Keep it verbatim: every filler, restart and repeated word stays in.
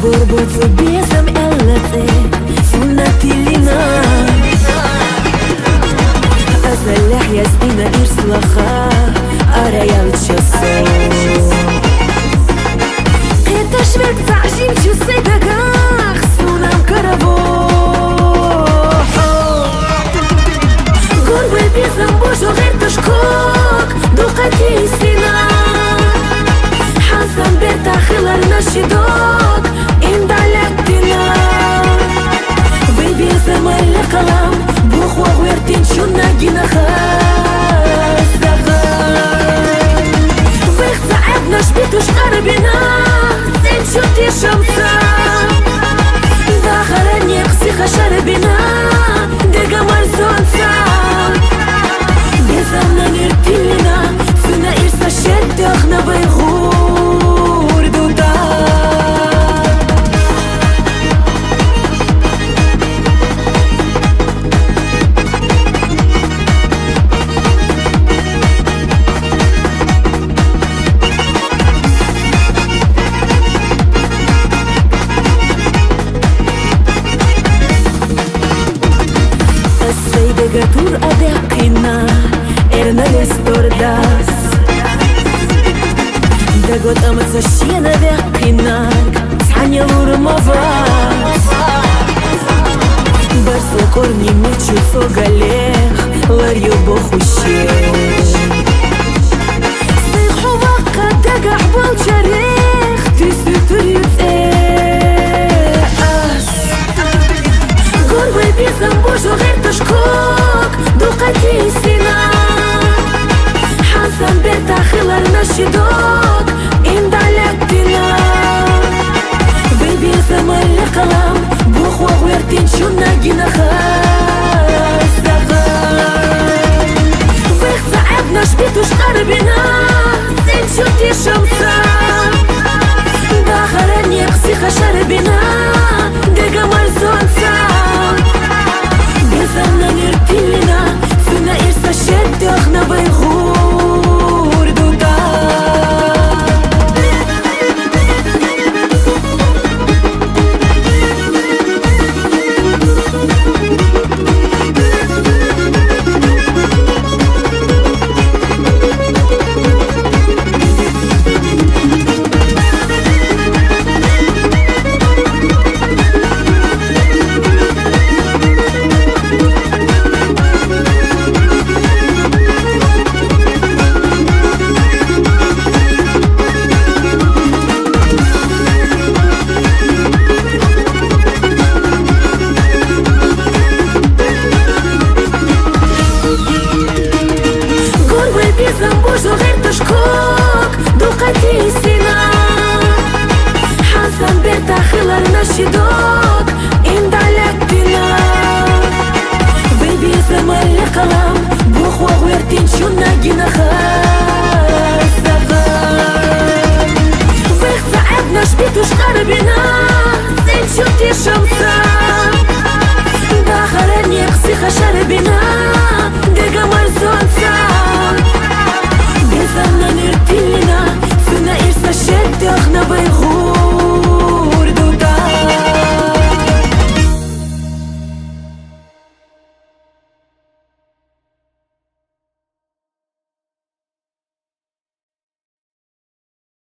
Гур буцу безам эллацӀе, суннатилина. Азаллагь яздина ирс лаха, араял часо. Къеташ верцӀа жимчу се дагах, сунам караво. Гур вай безам божо гъерташ кок, дукъати сина. Хьасан бертахилар нашидок, имдалятдина. Вай безам алли къалам, бухва гъвертин чунна гина хасага. Вехца гӀеб наш битуш къарбина, цӀен чути шамса. Дахара нехси хашарбина, дега марзонца. Безамна нертилина, цуна ирса шеддахна вай гъур дуда. Сай дега тур адехъина, эрна лес дордас. ДаготӀама ца шена вехъина, цхьанилур мавас. Барсла корни мичу цогалех, ларю бохуше. Сай хӀу вахъа дагахь балчарех, тису тур юцӀе ас. Гур вай безам божо гъерташ кок, дукъати сина. Хьасан бертахилар нашидок, имдалятдина. Вай безам алли къалам, бухва гъвертин чунна гина хасага. Вехца гӀеб наш битуш къарбина, цӀен чути шамса. Дахара нехси хашарбина, дега марзонца. Безамна нертилина, цуна ирса шеддахна вай гъур дуда. Гур вай безам божо гъерташ кок, дукъати сина. Хьасан бертахилар нашидок, имдалятдина. Вай безам алли къалам, бухва гъвертин чунна гина хасага. Вехца гӀеб наш битуш къарбина, цӀен чути шамса. Дахара нехси хашарбина, дега марзонца. Безамна нертилина, цуна ирса шеддахна вай